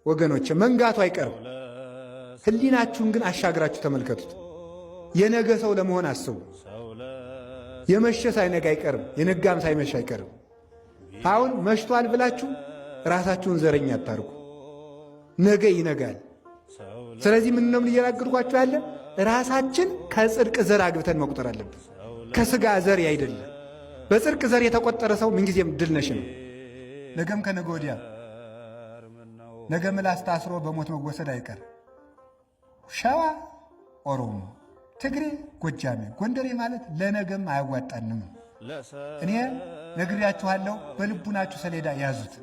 ወገኖች መንጋቱ አይቀርም። ህሊናችሁን ግን አሻግራችሁ ተመልከቱት። የነገ ሰው ለመሆን አስቡ። የመሸ ሳይነጋ አይቀርም፣ የነጋም ሳይመሽ አይቀርም። አሁን መሽቷል ብላችሁ ራሳችሁን ዘረኛ አታርጉ። ነገ ይነጋል። ስለዚህ ምን ነው እየናገርኳችሁ ያለ ራሳችን ከጽድቅ ዘር አግብተን መቁጠር አለብን። ከስጋ ዘር አይደለም። በጽድቅ ዘር የተቆጠረ ሰው ምንጊዜም ድል ነሽ ነው። ነገም ከነገ ወዲያ ነገ ምላስ ታስሮ በሞት መወሰድ አይቀር። ሸዋ፣ ኦሮሞ፣ ትግሬ፣ ጎጃሜ፣ ጎንደሬ ማለት ለነገም አያዋጣንም። እኔ ነግሬያችኋለሁ። በልቡናችሁ ሰሌዳ ያዙት።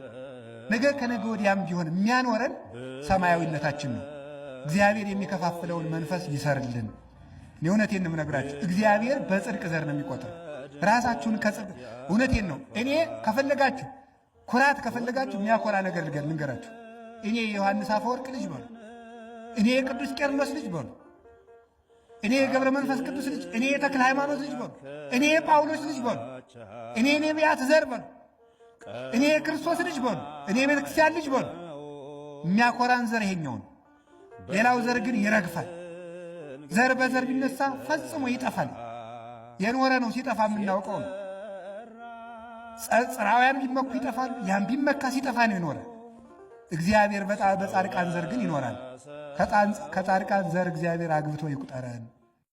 ነገ ከነገ ወዲያም ቢሆን የሚያኖረን ሰማያዊነታችን ነው። እግዚአብሔር የሚከፋፍለውን መንፈስ ይሰርልን። እኔ እውነቴን ነው የምነግራችሁ። እግዚአብሔር በጽድቅ ዘር ነው የሚቆጥር። ራሳችሁን ከጽድቅ እውነቴን ነው። እኔ ከፈለጋችሁ ኩራት ከፈለጋችሁ የሚያኮራ ነገር ልንገራችሁ። እኔ የዮሐንስ አፈወርቅ ልጅ በሉ፣ እኔ የቅዱስ ቄርሎስ ልጅ በሉ፣ እኔ የገብረ መንፈስ ቅዱስ ልጅ፣ እኔ የተክለ ሃይማኖት ልጅ በሉ፣ እኔ የጳውሎስ ልጅ በሉ፣ እኔ የነቢያት ዘር በሉ፣ እኔ የክርስቶስ ልጅ በሉ፣ እኔ የቤተ ክርስቲያን ልጅ በሉ። የሚያኮራን ዘር ይሄኛውን። ሌላው ዘር ግን ይረግፋል። ዘር በዘር ቢነሳ ፈጽሞ ይጠፋል። የኖረ ነው ሲጠፋ የምናውቀው ነው። ጽራውያን ቢመኩ ይጠፋሉ። ያም ቢመካ ሲጠፋ ነው የኖረ። እግዚአብሔር በጻድቃን ዘር ግን ይኖራል። ከጻድቃን ዘር እግዚአብሔር አግብቶ ይቁጠረን።